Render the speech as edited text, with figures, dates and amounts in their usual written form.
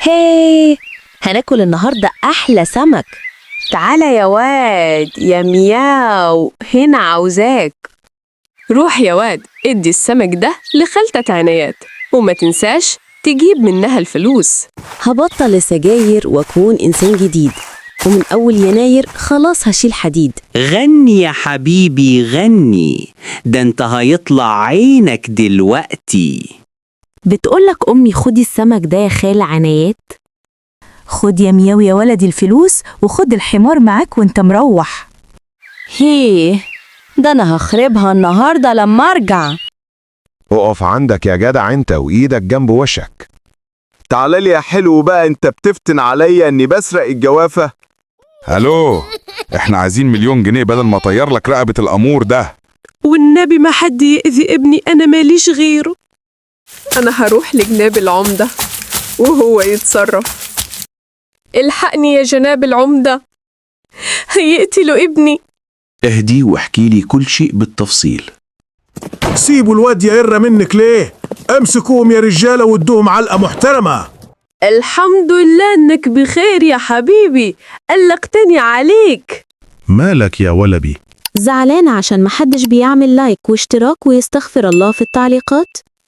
هاي، هناكل النهاردة أحلى سمك. تعالى يا واد يا مياو، هنا عاوزاك. روح يا واد ادي السمك ده لخالتك عنايات، وما تنساش تجيب منها الفلوس. هبطل السجاير وأكون إنسان جديد، ومن أول يناير خلاص هشيل حديد. غني يا حبيبي غني، ده انت هيطلع عينك دلوقتي. بتقولك أمي خدي السمك ده يا خالة عنايات. خد يا مياو يا ولدي الفلوس، وخد الحمار معاك وانت مروح. هيه، ده أنا هخربها النهاردة لما أرجع. اقف عندك يا جدع انت وايدك جنب وشك. تعال لي يا حلو بقى، انت بتفتن عليا اني بسرق الجوافة. الو، احنا عايزين 1,000,000 جنيه بدل ما اطير لك رقبة الامور ده. والنبي ما حد يأذي ابني، أنا ماليش غيره. أنا هروح لجناب العمدة وهو يتصرف. الحقني يا جناب العمدة، هيقتلوا ابني. اهدي واحكي لي كل شيء بالتفصيل. سيبوا الواد يا قرة منك ليه؟ امسكوهم يا رجالة وادوهم علقة محترمة. الحمد لله إنك بخير يا حبيبي، قلقتني عليك. مالك يا ولبي؟ زعلانة عشان محدش بيعمل لايك واشتراك ويستغفر الله في التعليقات.